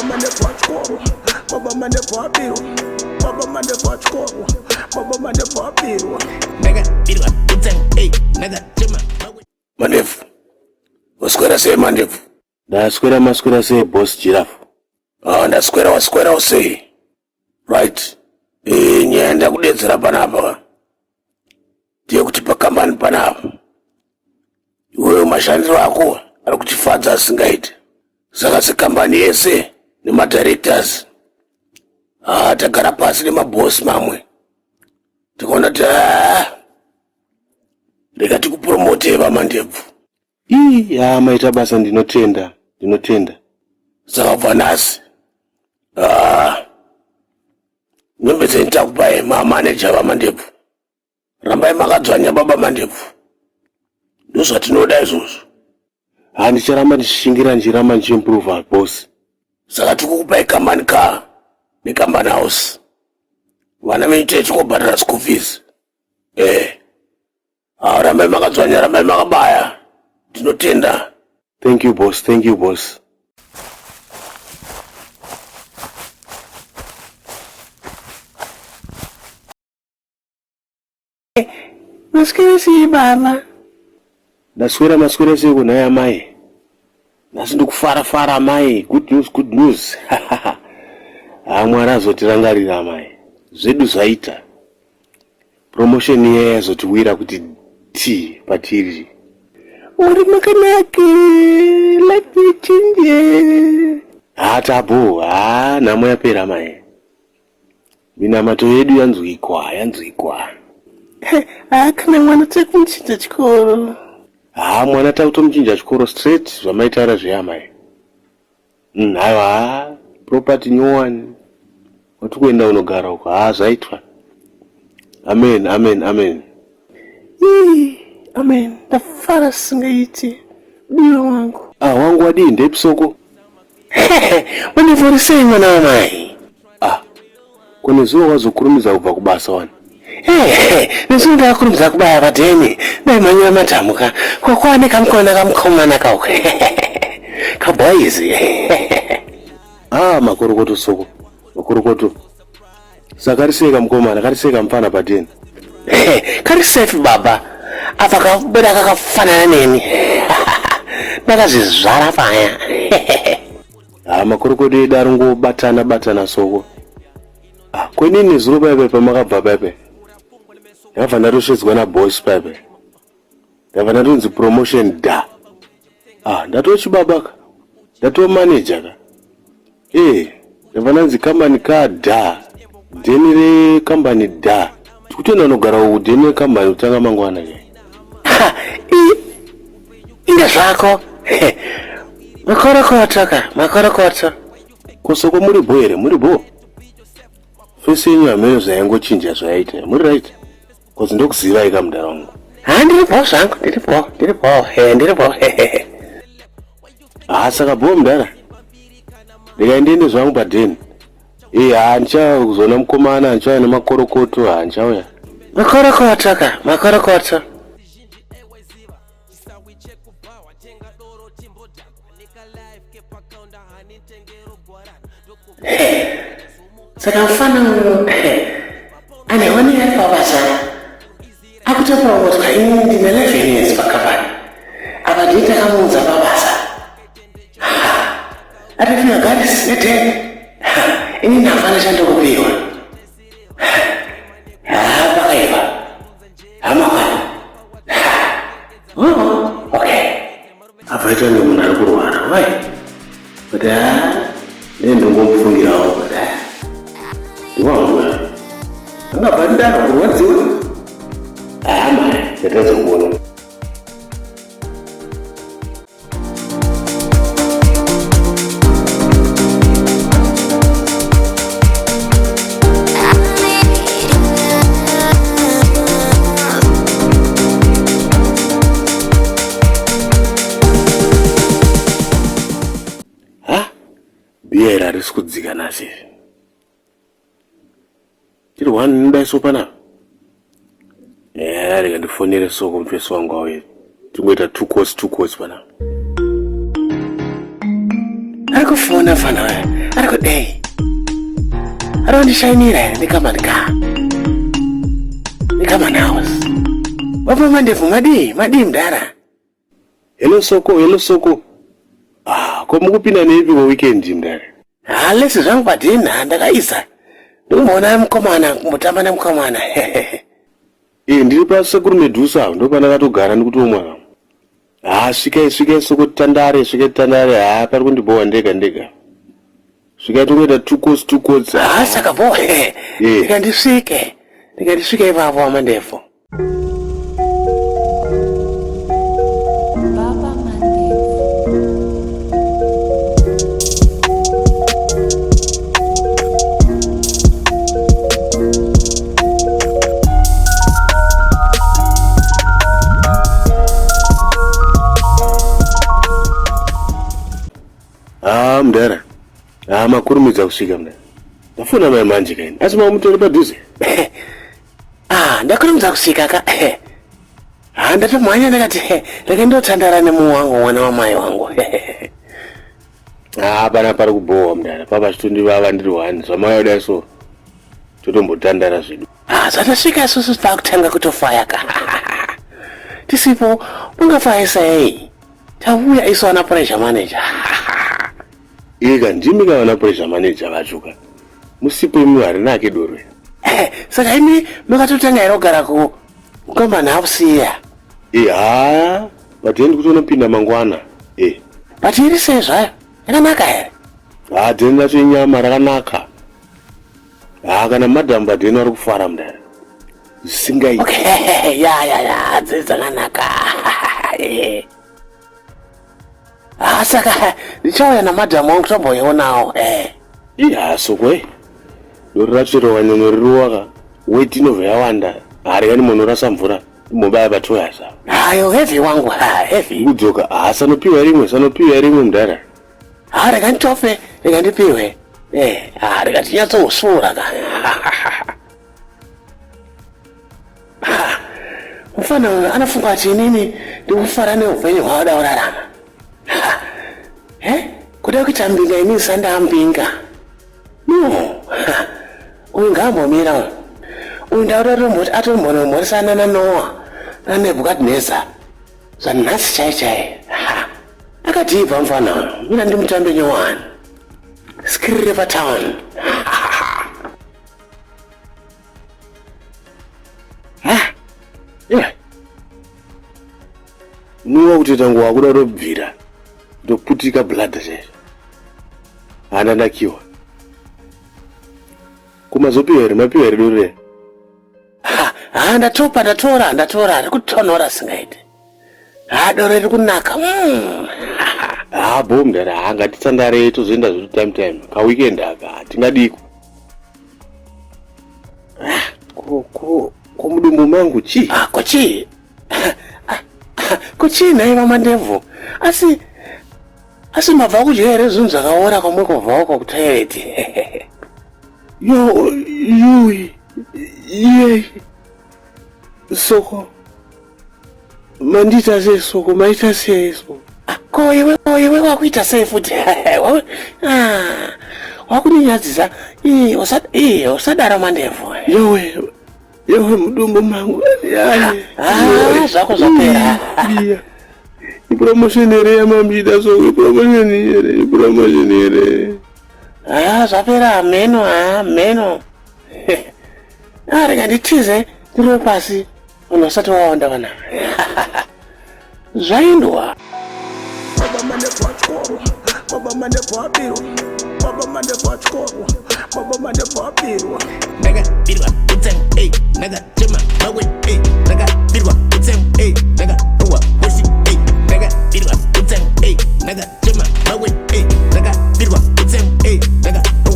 Mandebvu atyorwa, Baba Mandebvu abirwa, Baba Mandebvu atyorwa, Baba Mandebvu abirwa. Ndakabirwa utsangu, ei, ndakachema. Mandebvu, waswera sei Mandebvu? Ndaswera maswera sei boss Giraffe? Ah, ndaswera waswerawo sei? Right. Eh, nyaya ndakudedzera panapa ndeyekuti pakambani panapa iwewe mashandiro ako ari kutifadza asingaiti saka sekambani yese nemadirectors ah, tagara pasi nemabhosi mamwe tikaona kuti ah, rega tikupromote vamandebvu. Ii, haa maita basa ndinotenda, ndinotenda. Saka kubva nhasi ah, nyembe dzenyu takupai mamaneja vamandebvu, rambai makadzvanya baba Mandebvu, ndozvatinoda izvozvo. Haa ndicharamba ndichishingira ndichiramba ndichiimprova boss. Saka tikukupai company car necompany house, vana venyu techikobhadhara school fees. Eh, ah, rambai makadzvanya, rambai makabaya, ndinotenda. Thank you boss, thank you boss. Maswera sei baba? Ndaswera maswera sei kunhai amai? Nhasi ndikufara fara amai. Good news, good news. Haa Mwari azotirangarira amai. Zvedu zvaita. Promotion iya yazotiwira kuti ti patiri. Uri makanake, life ichinje. Haa tabo, haa nhamo yapera amai. Minamato yedu yanzwikwa, yanzwikwa. Haa kana mwana takumuchinja chikoro. Haa mwana takutomuchinja chikoro straight zvamaitaura zviya amai. Haiwa haa property nyowani. Wati kuenda unogara uko. Haa zvaitwa. Amen, amen, amen. Ii, amen. Ndafara singaiti. Mudiwa wangu. Ah, wangu wadii ndepi soko? Mandivhuri sei mwana wamai? Ah, ko nezuva wazokurumidza kubva kubasa wani? Nezuva ndakakurumidza kubaya padheni. Ndaimhanyira madhamu ka. Ko kwane kamukona kamukomana kauko. Kaboys. Ah, makorokoto soko. Makorokoto. Saka kari sei kamukomana, kari sei kamufana padheni? Kari safe baba. Apa kabuda kakafanana neni. Ndakazvizvara paya. Ah, makorokoto edu ari ngobatana batana soko. Ah, kwenini zuro paipe pamakabva paipe? Ndakabva ndatosvedzwa naboss paipe. Ndabva ndatonzi promotion da. Ah, ndatochibaba ka. Ndatova manager ka. Eh, ndabva ndanzi company ka da. Deni re company da. Tikutoenda unogara uku deni re company kutanga mangwana ke. Ha, i inga zvako. Makorokoto ka, makorokoto. Kosoko muri bho here? Muri bho? Face yenyu hameno zvaingochinja zvayaita. Muri right? Cause ndokuzivai ka mudhara wangu. Ha, ndiri bho zvangu, ndiri bho, ndiri bho, he, ndiri bho, he. Ha, saka bho mudhara. Ndikaende ndiende zvangu padheni. Eh, ha, ndichauya kuzoona mukomana, ndichauya nemakorokoto, ha, ndichauya. Makorokoto ka, makorokoto. Saka mfana uyo ane one year pabasa akutopromotwa, ini ndine 11 years pakapani apa ndii takamuudza pabasa atofika garis ne10 ini ndafana chandikupiwa. Haa pakaipa hamakwana. Okay, Apa ita munhu ari kurwara wai, but haa ndee ndongomufungirawo, but haa ndiwangu angabva ndaro kurwadziwa. Haa mari ndatadza kuona. Ha, bhiya iri harisi kudzika nhasi. Tiri one ndidaiso panapa. Eh, rega ndifonere soko mufesi wangu auye. Tingoita two course, two course panapa. Ari kufona fana. Ari kudei? Ari kundishainira here nekamani ka? Nekamani house. Baba Mandebvu madii? Madii mdara? Hello Soko, hello Soko. Ah, ko mukupinda neipi ko weekend mdara? Halesi zvangu padhina ndakaisa. Ndikumboona mukomana, kumbotamba nemukomana. Eh, ndiri pasekuru Medusa apo ndopandakatogara ndikutomwa. Ah, svikai svikai Soko tandare, svikai tandare. Ah, pari kundibhowa ndega ndega. Svikai tongoita two coats two coats. Ah, saka bho. Eh. Ndikandisvike. Ndikandisvike ipapo amandefu. Baba Mandebvu. Ah, mdara. Ah, makurumidza kusvika mdara. Ndafona mai manje kaini. Asi mamutori padhuze. Ah, ndakurumidza kusvika ka. Ah, ndatomhanya ndakati reke ndotandara nemumwe wangu mwana wamai wangu. Ah, pana pari kubhowa mdara. Papa chitondivava ndiri one. Zvamauya kudai so. Totombotandara zvedu. Ah, zvatasvika isusu takutanga kutofaya ka. Tisipo ungafaya sei? Tauya isu ana pressure manager. Ika ndimi ka vana pressure manager vacho ka. Musipo imi harinake doro. Saka imi makatotanga here kugara ku kukambani house iya? Eh, ha, but endi kutonopinda mangwana. Eh. But iri sei zvayo? Yakanaka here? Ha, dheni racho inyama rakanaka. Ha, kana madam badheni vari kufara mudare. Zvisingaiti. Okay, ya ya ya, dziri dzakanaka. Eh. Ah, saka ndichauya namadam wangu tomboionawo. Eh. Iya, soko eh. Doro racho rowanyonyoririwa ka. Weti inobva yawanda. Harekani munorasa mvura. Mobaya patoya sa. Hayo heavy wangu, ha heavy. Kudzoka, ha sanopiwa rimwe, sanopiwa rimwe mudhara. Ha rega nditofe, rega ndipiwe. Eh, ha rega tinyatsosvura ka. Ha, mufana uyu anofunga kuti inini ndikufara neupenyu hwaoda kurarama. Ha, eh, kuda kuita mbinga inini sandambinga. No, ha, uyu ngaambomira uyu. Uyu ndauda tomboti atombonomhoresana naNoa naNebhukadhineza zvanhasi chai chai. Ha, akadhibha mufana uyu, mina ndimutambe nyowani. Skirire patown. Ha, yeah. Nuwa kutoita nguva kuda kutobvira. Ndoputika blood chaizvo. Hana ndakiwa. Kumazopiwa here mapiwa here doro riya? Ha, ha ndatopa ndatora ndatora riri kutonhora singaite. Ha doro riri kunaka. Ha bho mudhara ha ngatitandare tozoenda zvedu time time. Ka weekend aka tingadiko. Ah, ko ko ko mudumbu mangu chii? Ah, ko chii? Ko chii nhai vaMandebvu? Asi asi mabva kudya here zvinhu zvakaora kwamuri kubva uko kutoilet? Yo yui ye soko mandiita sei soko maita sei soko? Ah, ko iwe ko iwe wakuita sei futi? Ah, wakundinyadzisa. Ii ii usadaro Mandebvu. Yowe yowe mudumbu mangu yani. Ah, zvako zvapera. Iya. Ipromotion here yamamida soko ipromotion here ipromotion here. Ah, zvapera mheno ah mheno. Ah, rega nditize ndirove pasi vanhu vasati vaonda vana. Zvaendwa. Baba Mandebvu atyorwa, Baba Mandebvu abirwa, Baba Mandebvu atyorwa, Baba Mandebvu abirwa. Ndakabirwa utsangu, ey, ndakachema mawe, ey, ndakabirwa